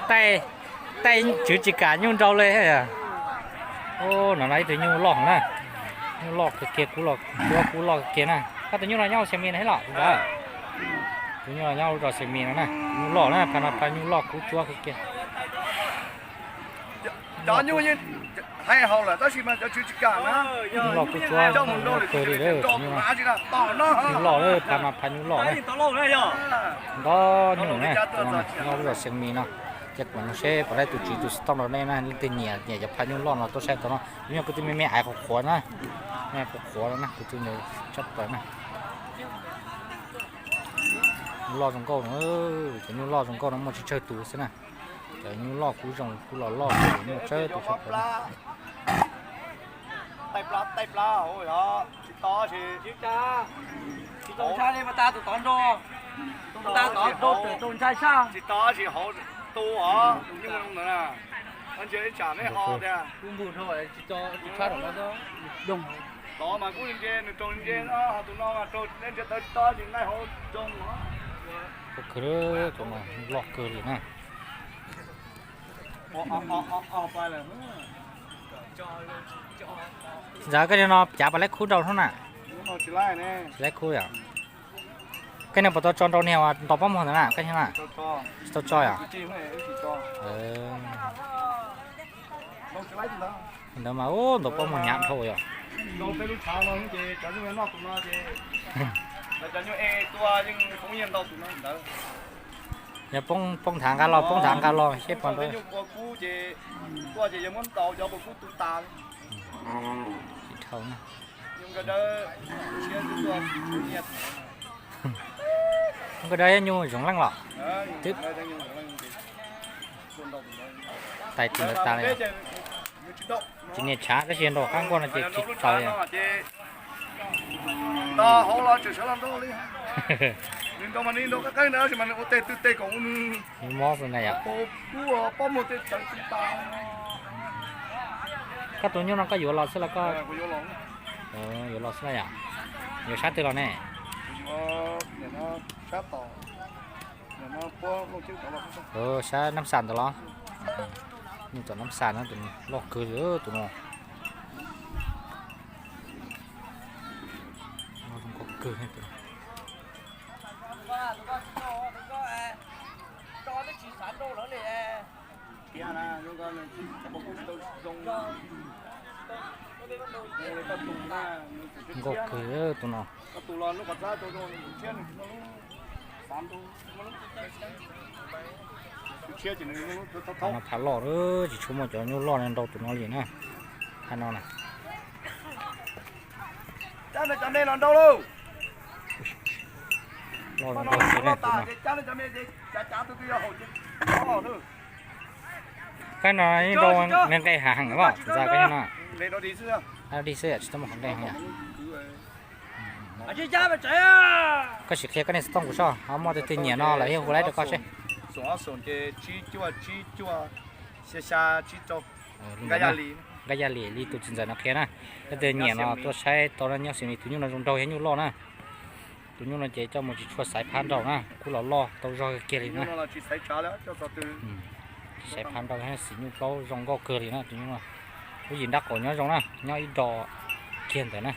Taij, taij tswv tsis kam nyuj nrau li. Ub, no no ib tug nyuj loj na. Nyuj loj kawg kiag, kub los, kub loj kawg kiag na. Koj tus nyuj no nyob Xiav Mis no thiab los ntawd? Tus nyuj no nyob lub zos Xiav Mis no na. Nyuj loj na, phaj no phaj nyuj loj kub tsuab kawg kiag. Cov nyuj yeej hais haum lawm tab sis mas cov tswv tsis kam na. Nyuj loj kub tsuab, nyuj loj kawg li lawm, nyuj loj, nyuj loj lawm, phaj no phaj nyuj loj na. Ntau nyuj na, nyob lub zos Xiav Mis no. Ces kuv mam nug seb puas laib tus tswv tus xov tooj rau nej na, leej twg nyiam nyiam cov phaj nyuj loj no tuaj saib tau no. Nyuj kwv tw me me aiv qhuav qhuav na, me qhuav qhuav no na, kwv tw nws tshaj plaws na. Nyuj loj zoo nkauj no, cov nyuj loj zoo nkauj no muaj tsawg tsawg tus xwb na. Cov nyuj loj kub zoo kub los loj muaj tsawg tus tshaj plaws. Taij plab, taij plab hauv yog tsis to si. Tsis to, tsis to ntshai li mas tas tus tod nrog, tus tas tod nrog tus ntshai sab. Tsis to si hauv tu os, nyuj ntawd na. Ntsia ib tsam neb ho tias kuv npug dhau tsis to, tsis tshab rau no. Tod mas kuj ntse nws raug ntse no, ho tus no mas raug ntse tawv tsis to tsis nqaij hauv zoo os. Loj kawg li na. Ntxawm, koj niag no cav puas laib khub nrau hnub na? Tsis laib khub yom. Koj niag puas tau tso nrau niag uas ntaus pob muag ntawd na koj niag na? Tsis tau tso yom. Ntawd mas ub, ntaus pob muag hnyav dhau yom. Yog poob, poob nthav nqa los, poob nthav nqa los seb puas nrau. Nkawd dawb nyuj zoov leej los. Tais tus ntawd tas li. Tsis nias tshav tab sis nrau qab nkuaj no ces tsis tau li. Nws nrau mas nws nrau qab qeeb ntawd tab sis mas nws ua tej twg tej kom ua nws mob xwb na yom. Koj tus nyuj no koj yuav los xwb los koj? Yuav los xwb na yom. Yuav sab twg los ne? Sab Nab Xas ntawd los? Nyuj tom Nab Xas na, tus loj kawg li tus no. Zoo nkauj kawg. Nkauj kawg tus no. Phaj no phaj loj, tsis tshua muaj cov nyuj loj nrau tus no li na. Phaj no na. Loj nkauj kawg tus no. Koj no yeej nrau nqaij nqaij heev os, ntxawm koj no. Dig xwb tsis tau muaj qhov nqaij heev yom. Koj sim qhia koj niag xov tooj kuv soj, ho muaj tus twg nyiam no lawm thiaj hu laib rau koj seb. Nkaj Yaj Lis li tus txiv ntxawm no qhia na. Leej twg nyiam no tuaj saib tau na, nyob Xiav Mis tus nyuj no zoo nraug thiab nyuj loj na. Tus nyuj no ces coj mus tsis tshua xaiv phab nrau na, kub los loj tau zog kiag li na. Tsis xaiv phab nrau, xim nyuj plaub zoo nkauj kawg li na tus nyuj no. Lub yim nrab qaum nyob zoo na, nyob ib do kiag ntawd na,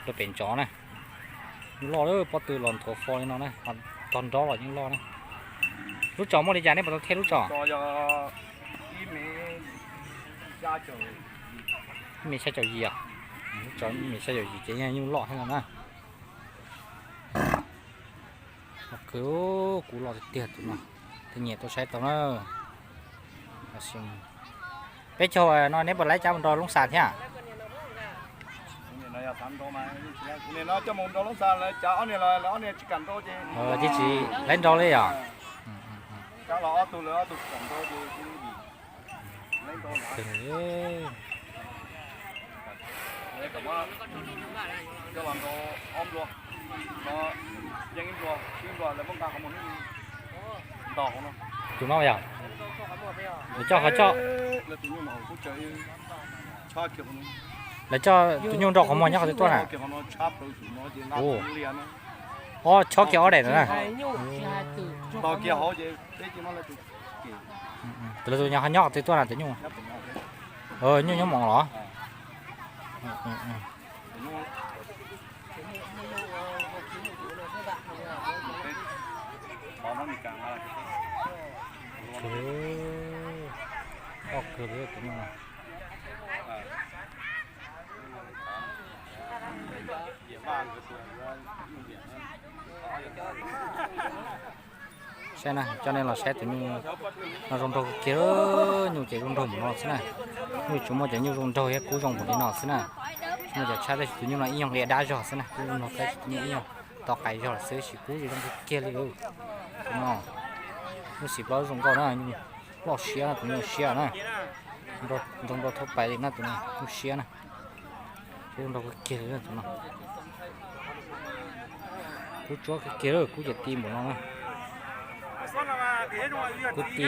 rau pem tsov na. Nyuj loj lawm, pob tw los nthuav fo li no na, tog nrob los yeej loj na. Lub tsom muaj li cas nej puas tau thiaj lub tsom? Ib mev xya caum yim os. Lub tsom ib mev xya caum yim ces yeej nyuj loj thiab no na. Loj kawg, kub loj tiag tiag tus no. Tus nyiam tuaj saib tau na. Peb caug no neb puas laib cab mus nrau Loob Xas thiab? Tsis laib nrau li yom. Tus no yog, lawv coj qhov coj, lawv coj tus nyuj nrau qhov muag nyob qhov twg tuaj na? Ob chob kiag ob daim ntawd na. Tos kiag hauv ces peb cia muab lawv tus, tus lawv tus nyuj ho nyob qhov twg tuaj na tus nyuj? Nyuj nyob mos los? Oj kawg li tus nyuj no. Saib na, coj nej los saib tus nyuj no zoo nraug kiag, nyuj ces zoo nraug npaum no xwb na. Nyuj tsuas muaj cov nyuj zoo nraug thiab kub zoo npaum li no xwb na. Tsis muaj cov tshaj, tab sis tus nyuj no ib nyuag nqia dab zog xwb na, kub zoo nraug tab sis tus nyuj ib nyuag to qais zog lawm xwb, sis kub zoo nraug kiag li. Tus no nyuj xim plaub zoo nkauj na, nyuj loj siab na, tus nyuj siab na. Zoo nraug thoob pais li na, tus no nyuj siab na. Kub zoo nraug kawg kiag li tus no. Kub tsuab kawg kiag, kub cov ti npaum no na. Kub ti,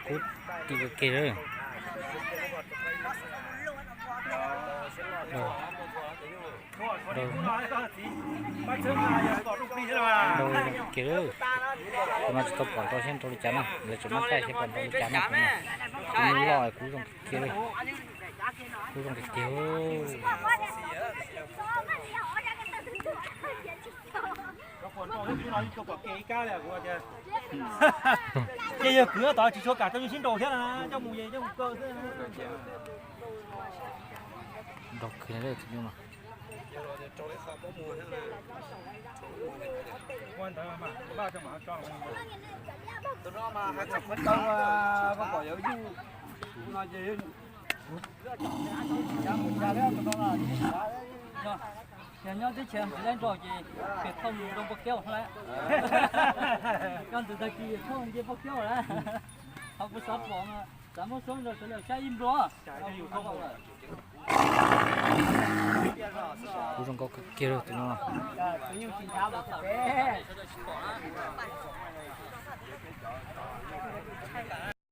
kub ti kawg kiag li. Kiag, tus no tsis tau pom nrau seb nrau li cas na, lawv tseem maj caij seb pom nrau li cas na tus no. Tus nyuj loj kub zoo kiag li. Kub zoo kiag kiag. Ces yog kwv tod tsis tshua kam rau nyuj sib nraus thiab na, coj mus ces coj mus kaw xwb. Nraug kawg tus nyuj no. Yog nyob teb chaws tsis laib nraus ces pem thauj zoo npua kiab lawm. Koj ntawd tag kis thauj nce npua kiab lawm. Qhov kuv xav pom mas xav muab suab nrog sawv daws saib ib nplua. Kub zoo nkauj kawg kiag tus no.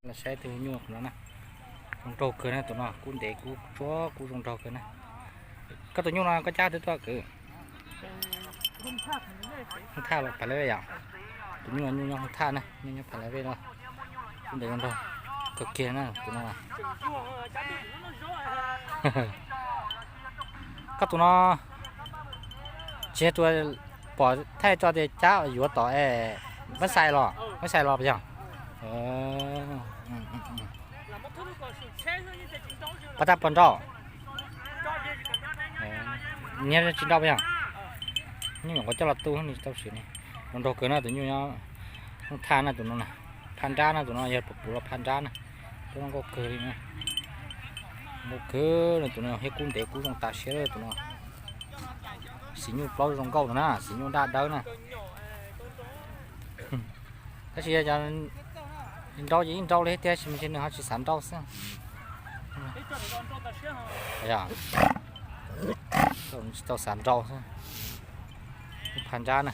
Los saib tus nyuj no na. Zoo nraug kawg na tus no, kub ntev kub tsuab kub zoo nraug kawg na. Koj tus nyuj no koj cab twg tuaj kwv? Hoob Thaj los Phav Laj Vej yom? Tus nyuj no nyuj nyob Hoob Thaj na, nyuj nyob Phav Laj Vej no. Kub ntev zoo nraug kawg kiag na tus no. Koj tus no tsis yog tus pom thaij tso tias cab yuav tom es Mab Xais los, Mab Xais los puas yog? Pab tab pog nrauj, niag tsis nrauj puas yog? Nyuj nyuam qhuav coj los tu nws tau siv ne. Zoo nraug kawg na tus nyuj nyob Hoob Thaj na tus no na. Phaj nrab na tus no, yog puv puv los phaj nrab na. Tus no nkauj kawg li na. Nkauj kawg na tus no, thiab kub ntev kub zoo tas siab tus no. Xim nyuj plaub zoo nkauj tus na, xim nyuj daj dawb na. Tab sis yog cov nrau ces yeej nrau li thiab tiag, tab sis mas nws ho tsis xav nrau xwb. Tsis tau xav nrau xwb. Phaj nrab na,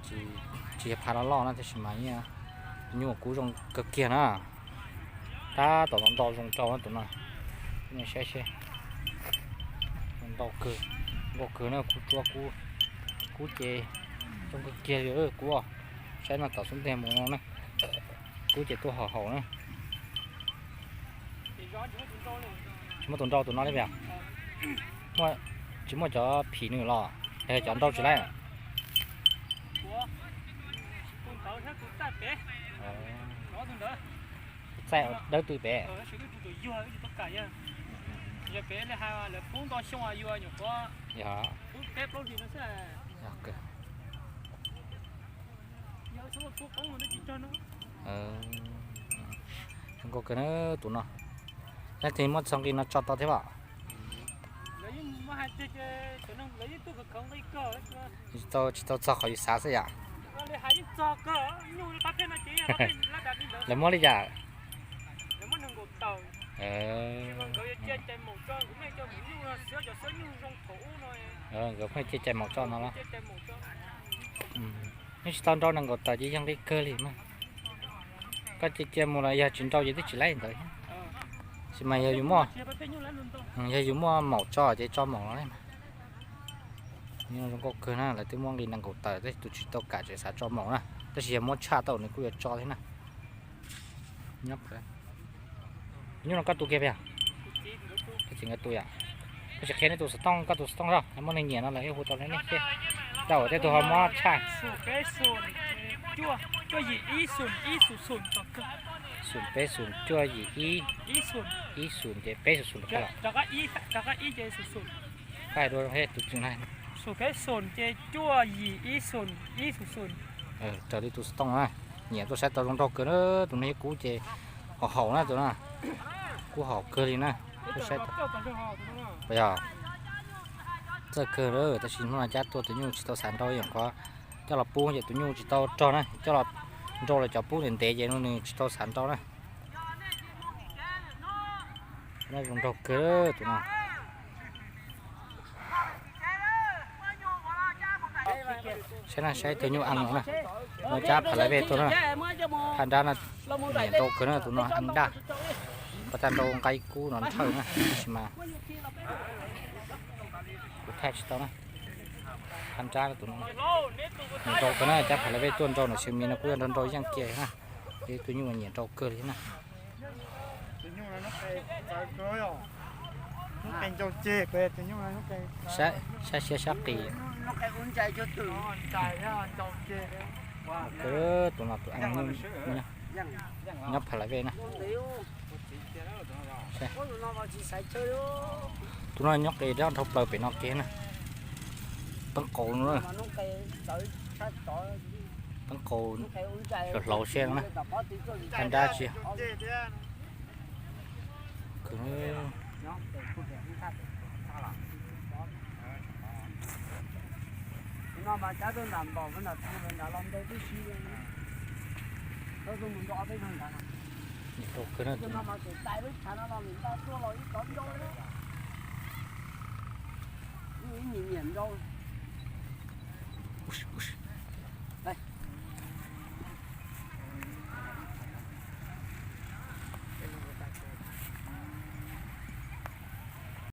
tsis yog phaj loj loj na, tab sis mas nyuj kub zoo kawg kiag na. Tab tom nto zoo rau tus no, saib seb. Zoo nkauj kawg, nkauj kawg na, kub tsuab, kub ces zoo kawg kiag li kub. Saib no tom xub ntiag mus no na, kub ces tuaj haum haum na. Tsis muaj tus nrau tus no li puas yog? Tsis muaj cov phim nws los, yog cov nrau tsis laib. Tus txaij dawb tw pem. Yog, zoo nkauj kawg na tus no. Leej twg muaj txog nqi no tso tau thiab os. Tsis tau, tsis tau txog qhov yus xav xwb yom. Lawv muab li cas? Nkawd pheej cia cai maum tso no los. Yeej tsis tau nrau nees nkaum tawm ces yog nqi kawg li mas. Koj cia cia mus los yog tsis nrau ces twb tsis laib ntawd. Tab sis mas yog yus muaj, yog yus muaj maum tso ces tso maum no mas. Nyob zoo nkauj kawg na, lawv twb muab nqi nees nkaum tawm tab sis tus tsis tau kam tseem xav tso maum na, tab sis yog muab tshaj tau nws kuj yuav tso thiab na. Nyuj no koj tu kiag pes? Koj txiv nkawd tu yom. Koj tsis qhia nej tus xov tooj, koj tus xov tooj zog, muab neeg nyiam no lawv hu tau nej thiab. Tau tej tug ho muab tshaj. Xoom peb xoom cuaj yim ib, ib xoom ces peb xoom xoom los. Koj hais dua zoo thiab tus tseem na. Xoom peb xoom ces cuaj yim ib xoom, ib xoom xoom. Raws li tus xov tooj na, nyiam tuaj saib tau zoo nraug kawg na, tus no yog kub ces haum haum na tus no. Kub haum kawg li na. Tuaj saib tau. Yog txawj kawg lawm tab sis hnub no Cab tuaj tus nyuj tsis tau xav nrau, yog qhov coj los pub ces tus nyuj tsis tau rog na, coj los nrau los cov pub ntev ntev ces nws tsis tau xav nrau na. Zoo nraug kawg tus no. Saib na, saib tus nyuj ees no na. No Cab phav lawv vej tuaj na. Phaj nrab no nyiam nrau kawg na, tus no ees daj. Pab tag nrau nqa ib kub no nthawj na, tab sis mas kuv thaij tsis tau na. Phaj nrab tus no nyiam nrau kawg na, Cab phav lawv vej tuaj nrau na, xyov mis no kuj yog nrau nrau yeej kiag na. Tus nyuj nyiam nrau kawg li na. Saib siab sab qis. Tus no tus ees nyob phav lawv vej na. Tus no nyob qis dab dhau plaws pem no kiag na. Peeb qaus no. Peeb qaus hlauv hlauv siab na. Phaj nrab tsis